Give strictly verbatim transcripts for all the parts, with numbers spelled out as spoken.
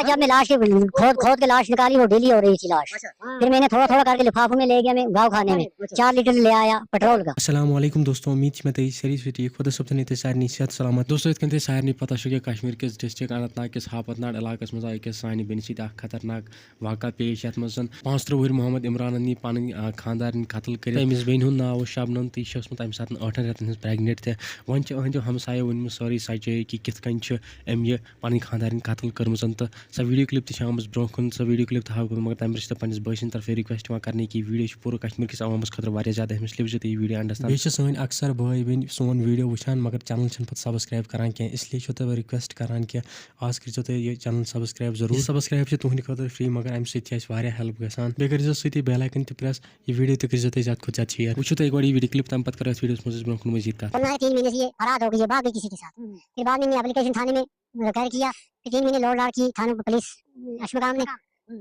جب میں لاش کے کھود کھود کے لاش نکالی، وہ ڈیلی ہو رہی تھی لاش۔ پھر میں نے تھوڑا تھوڑا کر کے لفافوں میں لے گیا میں گاؤں کھانے میں، چار لیٹر لے آیا پیٹرول کا۔ السلام علیکم دوستو، امید چھِ مےٚ تُہۍ سٲری چھِو ٹھیٖک۔ خۄدا صٲب تھٲینو تُہۍ سارنٕے صحت سلامت۔ دوستو، یِتھ کٔنۍ تُہۍ سارنٕے پتہ چھُ کہِ کشمیر کِس ڈسٹرکٹ اننت ناگ کِس ہاپت ناڈ علاقس منٛز آیہِ أکِس سانہِ بیٚنہِ سۭتۍ اکھ خطرناک واقعہ پیش، یتھ منٛز زن پانٛژترٕٛہ وُہٕرۍ محمد عمرانن نی پنٕنۍ، آ، خانٛدارِنۍ قتل کٔرِتھ۔ أمِس بیٚنہِ ہُنٛد ناو اوس شبنم تہٕ یہِ چھِ ٲسمٕژ تمہِ ساتہٕ ٲٹھن رٮ۪تن ہٕنٛز pregnant تہِ۔ وۄنۍ چھِ أہنٛدیو ہمسایو ؤنمٕژ سٲرٕے سچٲیی کہِ کِتھ کٔنۍ چھِ أمۍ یہِ پنٕنۍ خانٛدارِنۍ قتل کٔرمٕژ تہٕ سۄ video clip تہِ چھِ آمٕژ برونٛہہ کُن، سۄ video clip تہِ ہاوو بہٕ، مگر تَمہِ برٛونٛہہ چھِ تۄہہِ پنٛنِس بٲے سٕنٛدِ طرفہٕ request یِوان کرنہٕ کہِ یہِ video چھِ پوٗرٕ کشمیٖر کِس عوامس خٲطرٕ واریاہ زیادٕ اہم، اس لیے وٕچھِو تُہۍ یہِ video endس تام۔ بیٚیہِ چھِ سٲنۍ اکثر بٲے بیٚنہِ سون video وٕچھان، مگر channel چھِنہٕ پتہٕ subscribe کران کینٛہہ، اس لیے چھُ تۄہہِ بہٕ request کران کہِ آز کٔرۍزیو تُہۍ یہِ channel subscribe ضروٗر۔ یہِ subscribe چھِ تُہنٛدِ خٲطرٕ free، مگر اَمہِ سۭتۍ چھِ اَسہِ واریاہ help گژھان۔ بیٚیہِ کٔرۍزیو سۭتی bell icon تہِ press، یہِ video تہِ کٔرۍزیو تُہۍ زیادٕ کھۄتہٕ زیادٕ share۔ وٕچھِو تُہۍ گۄڈٕ یہِ video clip، تَمہِ پتہٕ کرو أسۍ videoس منٛز أسۍ برونٛہہ کُن مٔزیٖد کتھ۔ بولنا ہے، تین مہینے سے یہ فرار ہو گئی ہے، بھاگ گئی کسی کے ساتھ۔ پھر بعد میں نے اپلیکیشن تھانے میں کر کیا، پھر تین مہینے لوٹ لاٹ کی تھانوں پہ پولیس اشمقام نے،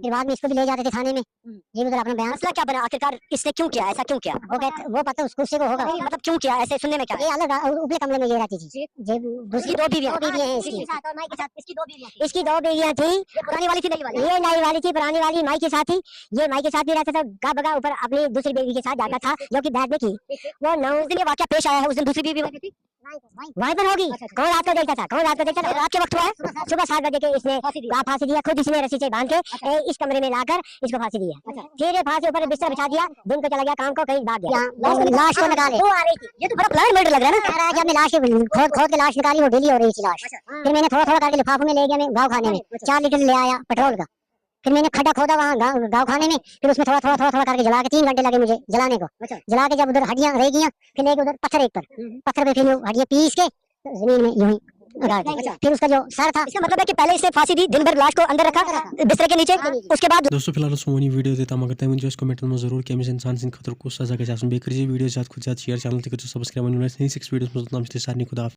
پھر بعد میں اس کو بھی لے جاتے تھے تھانے میں، یہ بھی ادھر اپنا بیان۔ مسئلہ کیا بنا آخرکار؟ اس نے کیوں کیا؟ ایسا کیوں کیا؟ وہ کہتے، وہ پتہ اس غصے کو ہوگا۔ نہیں، مطلب کیوں کیا؟ ایسے سننے میں کیا یہ ہے؟ الگ آ-، اوپلے کمرے میں یہ رہتی تھی۔ یہ دوسری اس کی دو بیویاں۔ دو بیویاں ہیں اس کی۔ اس کے ساتھ اور مائی کے ساتھ اس کی دو بیویاں تھیں۔ اس کی دو بیویاں تھیں۔ یہ پرانی والی تھی، نئی والی؟ یہ نئی والی تھی، پرانی والی مائی کے ساتھ تھی۔ یہ مائی کے ساتھ بھی رہتا تھا، گا بگا اوپر اپنی دوسری بیوی کے ساتھ جاتا تھا، جو کہ بعد میں تھی۔ وہ نو اس دن یہ واقعہ پیش آیا ہے، اس دن دوسری بیوی وہیں پر تھی؟ وہیں پر ہوگی۔ اچھا، اچھا۔ کون رات کو دیکھتا تھا؟ کون رات کو دیکھتا تھا؟ رات کے وقت ہوا ہے؟ صبح سات بجے کے اس نے پھانسی دیا، خود اس نے رسی سے باندھ کے، اچھا۔ اے، اس کمرے میں لا کر اس کو پھانسی دی ہے۔ اچھا۔ پھر یہ پھانسی اوپر بستر بچھا دیا، دن کو چلا گیا کام کو، کہیں بھاگ گیا۔ لاش کو نکالے۔ وہ آ رہی تھی۔ یہ تو بڑا planned murder لگ رہا ہے نا؟ کہہ رہا ہے کہ ہم نے لاش کے کھود کھود کے لاش نکالی، وہ ڈیلی ہو رہی تھی لاش۔ اچھا۔ پھر میں نے تھوڑا تھوڑا کر کے لفافوں میں لے گیا، میں گاؤں کھانے میں اچھا۔ چار لیٹر لے آیا پیٹرول کا۔ پھر میں نے کھڈا کھودا وہاں گاؤں، گاؤں کھانے میں، پھر اس میں تھوڑا تھوڑا تھوڑا تھوڑا کر کے جلا کے تین گھنٹے لگے مجھے جلانے کو۔ اچھا۔ جلا کے جب ادھر ہڈیاں رہ گئیاں، پھر لے کے ادھر پتھر ایک پر، ہوں۔ پتھر پہ پھر وہ ہڈیاں پیس کے زمین میں یوں ہی گاڑ دی۔ اچھا۔ پھر اس کا جو سر تھا، اس کا مطلب ہے کہ پہلے اس نے پھانسی دی، دن بھر لاش کو اندر رکھا بستر کے نیچے، اس کے بعد دوستو، فی الحال اوس سون یہِ video یوٚتام، مگر تُہۍ ؤنۍ زیو اَسہِ commentن منٛز ضروٗر کہِ أمِس اِنسان سٕنٛدِ خٲطرٕ کُس سزا گژھِ آسُن۔ بیٚیہِ کٔرۍ زیو video زیادٕ کھۄتہٕ زیادٕ share، channel تہِ کٔرۍ زیو subscribe۔ وۄنۍ مِلو اَسہِ next video منٛز، توٚتام چھِ تُہۍ سارنٕے خدا حافظ۔